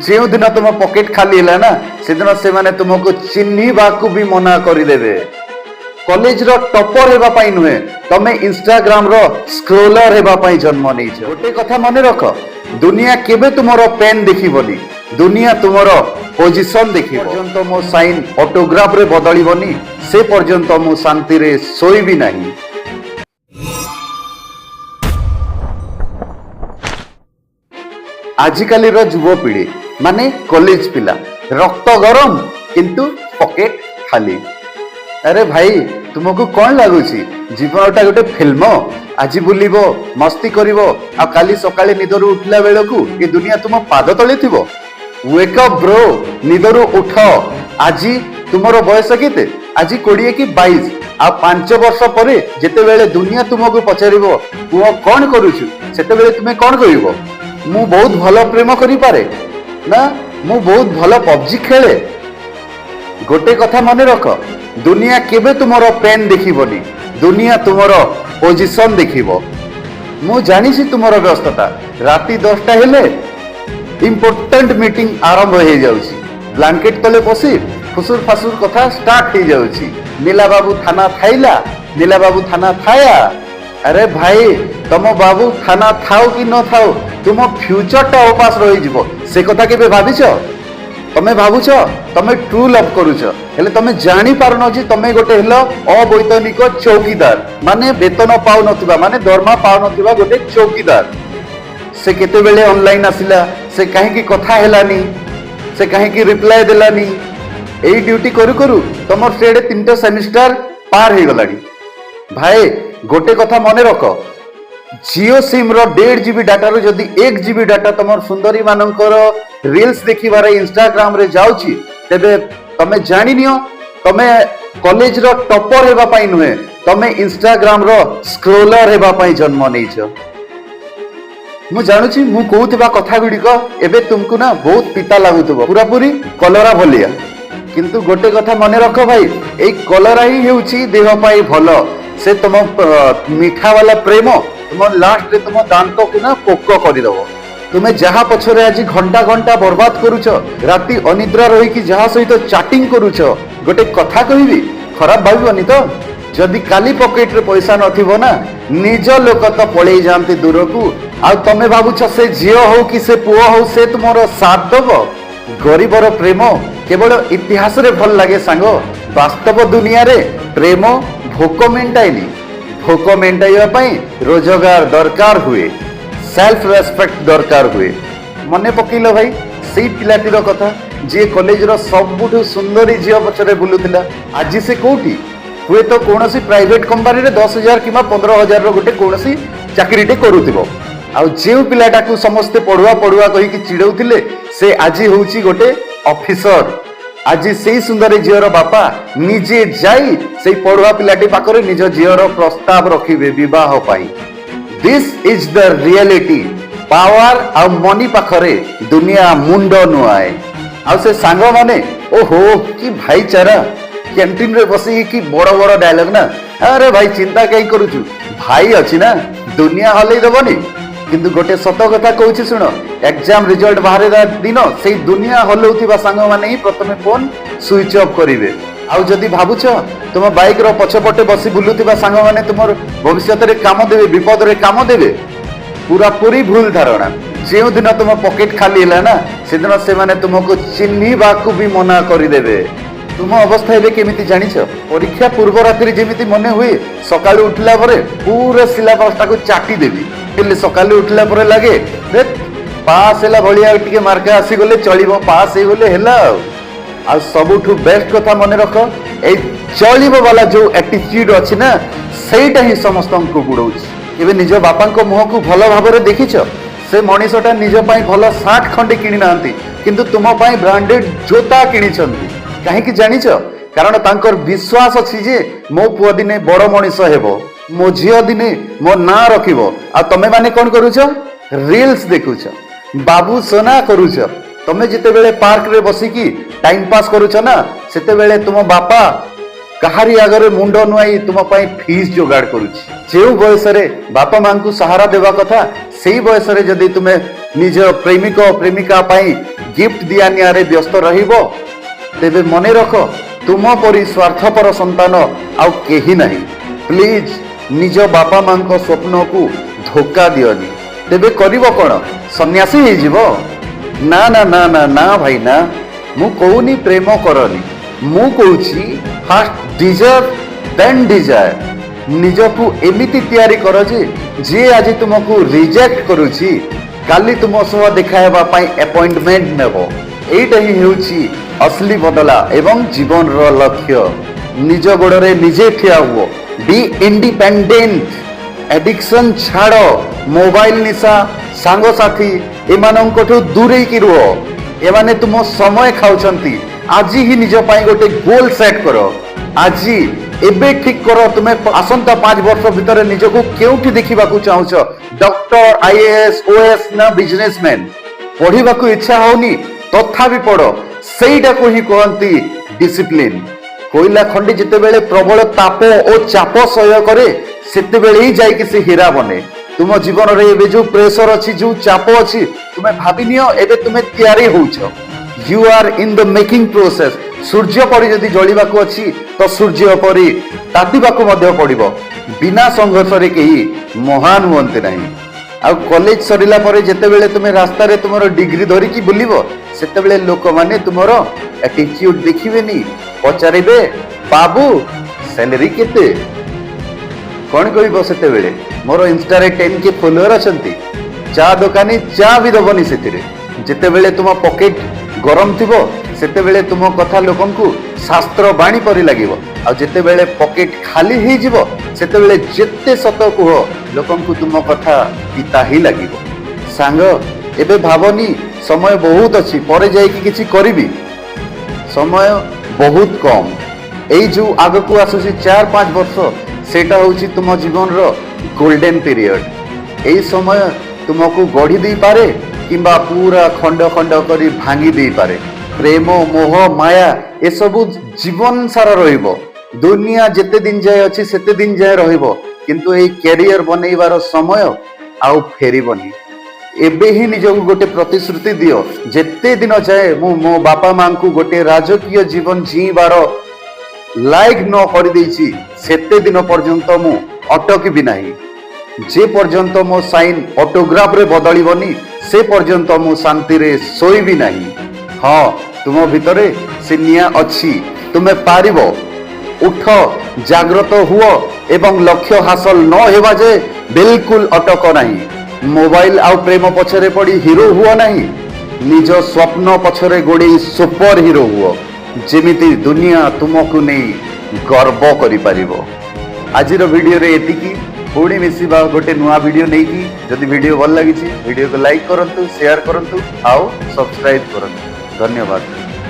ଯେଉଁଦିନ ତୁମ ପକେଟ ଖାଲି ହେଲା ନା, ସେଦିନ ସେମାନେ ତୁମକୁ ଚିହ୍ନିବାକୁ ବି ମନା କରିଦେବେ। କଲେଜର ଟପର ହେବା ପାଇଁ ନୁହେଁ, ତମେ ଇନଷ୍ଟାଗ୍ରାମର ସ୍କ୍ରୋଲର ହେବା ପାଇଁ ଜନ୍ମ ନେଇଛ। ଗୋଟେ କଥା ମନେ ରଖ, ଦୁନିଆ କେବେ ତୁମର ପେନ୍ ଦେଖିବନି, ଦୁନିଆ ତୁମର ପୋଜିସନ ଦେଖିବ। ପର୍ଯ୍ୟନ୍ତ ମୋ ସାଇନ୍ ଅଟୋଗ୍ରାଫରେ ବଦଳିବନି, ସେ ପର୍ଯ୍ୟନ୍ତ ମୁଁ ଶାନ୍ତିରେ ଶୋଇବି ନାହିଁ। ଆଜିକାଲିର ଯୁବପିଢ଼ି ମାନେ କଲେଜ ପିଲା, ରକ୍ତ ଗରମ କିନ୍ତୁ ପକେଟ ଖାଲି। ଆରେ ଭାଇ, ତୁମକୁ କଣ ଲାଗୁଛି ଜୀବନଟା ଗୋଟେ ଫିଲ୍ମ? ଆଜି ବୁଲିବ, ମସ୍ତି କରିବ, ଆଉ କାଲି ସକାଳେ ନିଦରୁ ଉଠିଲା ବେଳକୁ ଏ ଦୁନିଆ ତୁମ ପାଦ ତଳେ ଥିବ। ୱେକ୍ ଅପ୍ ବ୍ରୋ, ନିଦରୁ ଉଠ। ଆଜି ତୁମର ବୟସ କେତେ? ଆଜି 20 କି 22। ଆଉ 5 ବର୍ଷ ପରେ ଯେତେବେଳେ ଦୁନିଆ ତୁମକୁ ପଚାରିବ, "ପୁଅ, କଣ କରୁଛୁ?" ସେତେବେଳେ ତୁମେ କଣ କହିବ? ମୁଁ ବହୁତ ଭଲ ପ୍ରେମ କରିପାରେ ନା ମୁଁ ବହୁତ ଭଲ ପବଜି ଖେଳେ? ଗୋଟେ କଥା ମନେ ରଖ, ଦୁନିଆ କେବେ ତୁମର ପେନ୍ ଦେଖିବନି, ଦୁନିଆ ତୁମର ପୋଜିସନ ଦେଖିବ। ମୁଁ ଜାଣିଛି ତୁମର ବ୍ୟସ୍ତତା। ରାତି 10ଟା ହେଲେ ଇମ୍ପୋର୍ଟାଣ୍ଟ ମିଟିଂ ଆରମ୍ଭ ହେଇଯାଉଛି, ବ୍ଲାଙ୍କେଟ ତଳେ ବସି ଫୁସୁର ଫାସୁର କଥା ଷ୍ଟାର୍ଟ ହେଇଯାଉଛି। ନୀଲା ବାବୁ ଥାନା ଥାଇଲା, ନୀଲା ବାବୁ ଥାନା ଥାୟା। ଆରେ ଭାଇ, ତମ ବାବୁ ଥାନା ଥାଉ କି ନଥାଉ, ତୁମ ଫ୍ୟୁଚରଟା ଉପାସ ରହିଯିବ, ସେ କଥା କେବେ ଭାବିଛ? ତମେ ଭାବୁଛ ତମେ ଟ୍ରୁ ଲଭ୍ କରୁଛ, ହେଲେ ତମେ ଜାଣିପାରୁନ ଯେ ତମେ ଗୋଟେ ହେଲ ଅବୈତନିକ ଚୌକିଦାର, ମାନେ ବେତନ ପାଉନଥିବା, ମାନେ ଦରମା ପାଉନଥିବା ଗୋଟେ ଚୌକିଦାର। ସେ କେତେବେଳେ ଅନଲାଇନ ଆସିଲା, ସେ କାହିଁକି କଥା ହେଲାନି, ସେ କାହିଁକି ରିପ୍ଲାଏ ଦେଲାନି, ଏଇ ଡ୍ୟୁଟି କରୁ କରୁ ତମର ସେଆଡେ ତିନିଟା ସେମିଷ୍ଟାର ପାର ହେଇଗଲାଣି। ଭାଇ, ଗୋଟେ କଥା ମନେ ରଖ, ଜିଓ ସିମ୍ ର 1.5 ଜିବି ଡାଟାରୁ ଯଦି 1 ଜିବି ଡାଟା ତମର ସୁନ୍ଦରୀ ମାନଙ୍କର ରିଲ୍ସ ଦେଖିବାରେ ଇନଷ୍ଟାଗ୍ରାମ ରେ ଯାଉଛି, ତେବେ ତମେ ଜାଣିନିଅ, ତମେ କଲେଜର ଟପର ହେବା ପାଇଁ ନୁହେଁ, ତମେ ଇନଷ୍ଟାଗ୍ରାମ ର ସ୍କ୍ରୋଲର ହେବା ପାଇଁ ଜନ୍ମ ନେଇଛ। ମୁଁ ଜାଣୁଛି, ମୁଁ କହୁଥିବା କଥା ଗୁଡ଼ିକ ଏବେ ତୁମକୁ ନା ବହୁତ ପିତା ଲାଗୁଥିବ, ପୁରାପୁରି କଲରା ଭଳିଆ। କିନ୍ତୁ ଗୋଟେ କଥା ମନେ ରଖ ଭାଇ, ଏଇ କଲରା ହିଁ ହେଉଛି ଦେହ ପାଇଁ ଭଲ। ସେ ତମ ମିଠା ବାଲା ପ୍ରେମ ତୁମ ଲାଷ୍ଟରେ ତୁମ ଦାନ୍ତକୁ ନା ପୋକ କରିଦବ। ତୁମେ ଯାହା ପଛରେ ଆଜି ଘଣ୍ଟା ଘଣ୍ଟା ବର୍ବାଦ କରୁଛ, ରାତି ଅନିଦ୍ରା ରହିକି ଯାହା ସହିତ ଚାଟିଂ କରୁଛ, ଗୋଟେ କଥା କହିବି, ଖରାପ ଭାବିବନି ତ? ଯଦି କାଲି ପକେଟରେ ପଇସା ନଥିବ ନା, ନିଜ ଲୋକ ତ ପଳେଇ ଯାଆନ୍ତି ଦୂରକୁ। ଆଉ ତମେ ଭାବୁଛ ସେ ଝିଅ ହଉ କି ସେ ପୁଅ ହଉ, ସେ ତୁମର ସାଥ ଦବ? ଗରିବର ପ୍ରେମ କେବଳ ଇତିହାସରେ ଭଲ ଲାଗେ ସାଙ୍ଗ। ବାସ୍ତବ ଦୁନିଆରେ ପ୍ରେମ ଭୋକ ମେଣ୍ଟାଏନି। ଭୋକ ମେଣ୍ଟାଇବା ପାଇଁ ରୋଜଗାର ଦରକାର ହୁଏ, ସେଲ୍ଫ ରେସ୍ପେକ୍ଟ ଦରକାର ହୁଏ। ମନେ ପକେଇଲ ଭାଇ ସେଇ ପିଲାଟିର କଥା, ଯିଏ କଲେଜର ସବୁଠୁ ସୁନ୍ଦରୀ ଝିଅ ପଛରେ ବୁଲୁଥିଲା? ଆଜି ସେ କୋଉଠି? ହୁଏତ କୌଣସି ପ୍ରାଇଭେଟ କମ୍ପାନୀରେ 10,000 କିମ୍ବା 15,000ର ଗୋଟେ କୌଣସି ଚାକିରିଟେ କରୁଥିବ। ଆଉ ଯେଉଁ ପିଲାଟାକୁ ସମସ୍ତେ ପଢୁଆ ପଢୁଆ କହିକି ଚିଡଉଥିଲେ, ସେ ଆଜି ହଉଛି ଗୋଟେ ଅଫିସର। ଆଜି ସେଇ ସୁନ୍ଦରୀ ଝିଅର ବାପା ନିଜେ ଯାଇ ସେଇ ପଢୁଆ ପିଲାଟି ପାଖରେ ନିଜ ଝିଅର ପ୍ରସ୍ତାବ ରଖିବେ ବିବାହ ପାଇଁ। This is the reality. Power ଆଉ ମନି ପାଖରେ ଦୁନିଆ ମୁଣ୍ଡ ନୁଆଏ। ଆଉ ସେ ସାଙ୍ଗମାନେ, ଓହୋ, କି ଭାଇଚାରା! କ୍ୟାଣ୍ଟିନରେ ବସିକି କି ବଡ ବଡ ଡାଇଲଗ ନା, "ଆରେ ଭାଇ, ଚିନ୍ତା କାହିଁ କରୁଛୁ? ଭାଇ ଅଛି ନା, ଦୁନିଆ ହଲେଇ ଦବନି।" କିନ୍ତୁ ଗୋଟେ ସତ କଥା କହୁଛି ଶୁଣ, ଏକ୍ଜାମ ରେଜଲ୍ଟ ବାହାରିବା ଦିନ ସେଇ ଦୁନିଆ ହଲଉଥିବା ସାଙ୍ଗମାନେ ହିଁ ପ୍ରଥମେ ଫୋନ ସୁଇଚ ଅଫ୍ କରିବେ। ଆଉ ଯଦି ଭାବୁଛ ତୁମ ବାଇକର ପଛପଟେ ବସି ବୁଲୁଥିବା ସାଙ୍ଗମାନେ ତୁମର ଭବିଷ୍ୟତରେ କାମ ଦେବେ, ବିପଦରେ କାମ ଦେବେ, ପୁରାପୁରି ଭୁଲ ଧାରଣା। ଯେଉଁଦିନ ତୁମ ପକେଟ ଖାଲି ହେଲା ନା, ସେଦିନ ସେମାନେ ତୁମକୁ ଚିହ୍ନିବାକୁ ବି ମନା କରିଦେବେ। ତୁମ ଅବସ୍ଥା ଏବେ କେମିତି ଜାଣିଛ? ପରୀକ୍ଷା ପୂର୍ବ ରାତିରେ ଯେମିତି ମନେ ହୁଏ ସକାଳୁ ଉଠିଲା ପରେ ପୁରା ସିଲାବସଟାକୁ ଚାଟି ଦେବି, ହେଲେ ସକାଳୁ ଉଠିଲା ପରେ ଲାଗେ, "ଧେତ୍, ପାସ୍ ହେଲା ଭଳିଆ ଟିକେ ମାର୍କ ଆସିଗଲେ ଚଳିବ, ପାସ୍ ହେଇଗଲେ ହେଲା।" ଆଉ ସବୁଠୁ ବେଷ୍ଟ କଥା ମନେ ରଖ, ଏଇ ଚଳିବ ବାଲା ଯୋଉ ଆଟିଚ୍ୟୁଡ ଅଛି ନା, ସେଇଟା ହିଁ ସମସ୍ତଙ୍କୁ ବୁଡଉଛି। ଏବେ ନିଜ ବାପାଙ୍କ ମୁହଁକୁ ଭଲ ଭାବରେ ଦେଖିଛ? ସେ ମଣିଷଟା ନିଜ ପାଇଁ ଭଲ ସାର୍ଟ ଖଣ୍ଡେ କିଣି ନାହାନ୍ତି, କିନ୍ତୁ ତୁମ ପାଇଁ ବ୍ରାଣ୍ଡେଡ ଜୋତା କିଣିଛନ୍ତି। କାହିଁକି ଜାଣିଛ? କାରଣ ତାଙ୍କର ବିଶ୍ୱାସ ଅଛି ଯେ ମୋ ପୁଅ ଦିନେ ବଡ ମଣିଷ ହେବ, ମୋ ଝିଅ ଦିନେ ମୋ ନାଁ ରଖିବ। ଆଉ ତମେ ମାନେ କଣ କରୁଛ? ରିଲ୍ସ ଦେଖୁଛ, ବାବୁ ସୋନା କରୁଛ। ତମେ ଯେତେବେଳେ ପାର୍କରେ ବସିକି ଟାଇମ ପାସ୍ କରୁଛ ନା, ସେତେବେଳେ ତୁମ ବାପା କାହାରି ଆଗରେ ମୁଣ୍ଡ ନୁଆଇ ତୁମ ପାଇଁ ଫିସ୍ ଯୋଗାଡ଼ କରୁଛି। ଯେଉଁ ବୟସରେ ବାପା ମାଙ୍କୁ ସାହାରା ଦେବା କଥା, ସେଇ ବୟସରେ ଯଦି ତୁମେ ନିଜ ପ୍ରେମିକ ପ୍ରେମିକା ପାଇଁ ଗିଫ୍ଟ ଦିଆ ନିଆରେ ବ୍ୟସ୍ତ ରହିବ, ତେବେ ମନେ ରଖ, ତୁମ ପରି ସ୍ୱାର୍ଥପର ସନ୍ତାନ ଆଉ କେହି ନାହିଁ। ପ୍ଲିଜ୍, ନିଜ ବାପା ମାଙ୍କ ସ୍ୱପ୍ନକୁ ଧୋକା ଦିଅନି। ତେବେ କରିବ କ'ଣ? ସନ୍ନ୍ୟାସୀ ହେଇଯିବ? ନା ନା ନା ନା ନା ଭାଇ, ନା। ମୁଁ କହୁନି ପ୍ରେମ କରନି। ମୁଁ କହୁଛି, ଫାଷ୍ଟ ଡିଜର୍ଭ, ଦେନ୍ ଡିଜାୟାର। ନିଜକୁ ଏମିତି ତିଆରି କର ଯେ ଯିଏ ଆଜି ତୁମକୁ ରିଜେକ୍ଟ କରୁଛି, କାଲି ତୁମ ସହ ଦେଖା ହେବା ପାଇଁ ଆପଏଣ୍ଟମେଣ୍ଟ ନେବ। ଏଇଟା ହିଁ ହେଉଛି ଅସଲି ବଦଲା ଏବଂ ଜୀବନର ଲକ୍ଷ୍ୟ। ନିଜ ଗୋଡ଼ରେ ନିଜେ ଠିଆ ହୁଅ। ବି ଇଣ୍ଡିପେଣ୍ଡେଣ୍ଟ। ଆଡିକ୍ସନ ଛାଡ଼। ମୋବାଇଲ ନିଶା, ସାଙ୍ଗସାଥି, ଏମାନଙ୍କଠୁ ଦୂରେଇକି ରୁହ। ଏମାନେ ତୁମ ସମୟ ଖାଉଛନ୍ତି। ଆଜି ହିଁ ନିଜ ପାଇଁ ଗୋଟେ ଗୋଲ ସେଟ୍ କର। ଆଜି ଏବେ ଠିକ କର, ତୁମେ ଆସନ୍ତା 5 ବର୍ଷ ଭିତରେ ନିଜକୁ କେଉଁଠି ଦେଖିବାକୁ ଚାହୁଁଛ? ଡକ୍ଟର, ଆଇଏଏସ୍, ଓଏଏସ୍ ନା ବିଜନେସମ୍ୟାନ? ପଢିବାକୁ ଇଚ୍ଛା ହଉନି, ତଥାପି ପଢ। ସେଇଟାକୁ ହିଁ କୁହନ୍ତି ଡିସିପ୍ଲିନ। କୋଇଲା ଖଣ୍ଡି ଯେତେବେଳେ ପ୍ରବଳ ତାପ ଓ ଚାପ ସହ୍ୟ କରେ, ସେତେବେଳେ ହିଁ ଯାଇକି ସେ ହୀରା ବନେ। ତୁମ ଜୀବନରେ ଏବେ ଯୋଉ ପ୍ରେସର ଅଛି, ଯୋଉ ଚାପ ଅଛି, ତୁମେ ଭାବିନିଅ ଏବେ ତୁମେ ତିଆରି ହଉଛ। You are in the making process. ସୂର୍ଯ୍ୟ ପରି ଯଦି ଜଳିବାକୁ ଅଛି, ତ ସୂର୍ଯ୍ୟ ପରି ତାତିବାକୁ ମଧ୍ୟ ପଡିବ। ବିନା ସଂଘର୍ଷରେ କେହି ମହାନ ହୁଅନ୍ତି ନାହିଁ। ଆଉ କଲେଜ ସରିଲା ପରେ ଯେତେବେଳେ ତୁମେ ରାସ୍ତାରେ ତୁମର ଡିଗ୍ରୀ ଧରିକି ବୁଲିବ, ସେତେବେଳେ ଲୋକମାନେ ତୁମର ଆଟିଚ୍ୟୁଡ ଦେଖିବେନି, ପଚାରିବେ, "ବାବୁ, ସାଲେରୀ କେତେ?" କଣ କହିବ ସେତେବେଳେ? ମୋର ଇନଷ୍ଟାରେ 10K follower ଅଛନ୍ତି। ଚା ଦୋକାନୀ ଚା ବି ଦବନି ସେଥିରେ। ଯେତେବେଳେ ତୁମ ପକେଟ ଗରମ ଥିବ, ସେତେବେଳେ ତୁମ କଥା ଲୋକଙ୍କୁ ଶାସ୍ତ୍ର ବାଣୀ ପରି ଲାଗିବ। ଆଉ ଯେତେବେଳେ ପକେଟ ଖାଲି ହେଇଯିବ, ସେତେବେଳେ ଯେତେ ସତ କୁହ, ଲୋକଙ୍କୁ ତୁମ କଥା ପିତା ହିଁ ଲାଗିବ। ସାଙ୍ଗ, ଏବେ ଭାବନି ସମୟ ବହୁତ ଅଛି, ପରେ ଯାଇକି କିଛି କରିବି। ସମୟ ବହୁତ କମ୍। ଏଇ ଯୋଉ ଆଗକୁ ଆସୁଛି 4-5 ବର୍ଷ, ସେଇଟା ହଉଛି ତୁମ ଜୀବନର ଗୋଲ୍ଡେନ ପିରିୟଡ। ଏଇ ସମୟ ତୁମକୁ ଗଢି ଦେଇପାରେ କିମ୍ବା ପୁରା ଖଣ୍ଡ ଖଣ୍ଡ କରି ଭାଙ୍ଗି ଦେଇପାରେ। ପ୍ରେମ, ମୋହ, ମାୟା, ଏସବୁ ଜୀବନ ସାରା ରହିବ। ଦୁନିଆ ଯେତେ ଦିନ ଯାଏ ଅଛି, ସେତେ ଦିନ ଯାଏ ରହିବ। କିନ୍ତୁ ଏଇ କ୍ୟାରିୟର ବନେଇବାର ସମୟ ଆଉ ଫେରିବନି। ଏବେ ହିଁ ନିଜକୁ ଗୋଟେ ପ୍ରତିଶ୍ରୁତି ଦିଅ, ଯେତେ ଦିନ ଯାଏ ମୁଁ ମୋ ବାପା ମାଙ୍କୁ ଗୋଟେ ରାଜକୀୟ ଜୀବନ ଜିଇଁବାର ଲାଇକ ନ କରିଦେଇଛି, ସେତେ ଦିନ ପର୍ଯ୍ୟନ୍ତ ମୁଁ ଅଟକିବି ନାହିଁ। ଯେ ପର୍ଯ୍ୟନ୍ତ ମୋ ସାଇନ୍ ଅଟୋଗ୍ରାଫରେ ବଦଳିବନି, ସେ ପର୍ଯ୍ୟନ୍ତ ମୁଁ ଶାନ୍ତିରେ ଶୋଇବି ନାହିଁ। ହଁ, ତୁମ ଭିତରେ ସେ ନିଆଁ ଅଛି। ତୁମେ ପାରିବ। ଉଠ, ଜାଗ୍ରତ ହୁଅ ଏବଂ ଲକ୍ଷ୍ୟ ହାସଲ ନ ହେବା ଯାଏ ବିଲକୁଲ ଅଟକ ନାହିଁ। ମୋବାଇଲ ଆଉ ପ୍ରେମ ପଛରେ ପଡ଼ି ହିରୋ ହୁଅ ନାହିଁ। ନିଜ ସ୍ୱପ୍ନ ପଛରେ ଗୋଡ଼େଇ ସୁପର ହିରୋ ହୁଅ, ଯେମିତି ଦୁନିଆ ତୁମକୁ ନେଇ ଗର୍ବ କରିପାରିବ। ଆଜିର ଭିଡ଼ିଓରେ ଏତିକି। ପୁଣି ମିଶିବା ଗୋଟେ ନୂଆ ଭିଡ଼ିଓ ନେଇକି। ଯଦି ଭିଡ଼ିଓ ଭଲ ଲାଗିଛି, ଭିଡ଼ିଓକୁ ଲାଇକ୍ କରନ୍ତୁ, ସେୟାର କରନ୍ତୁ ଆଉ ସବସ୍କ୍ରାଇବ କରନ୍ତୁ। ଧନ୍ୟବାଦ।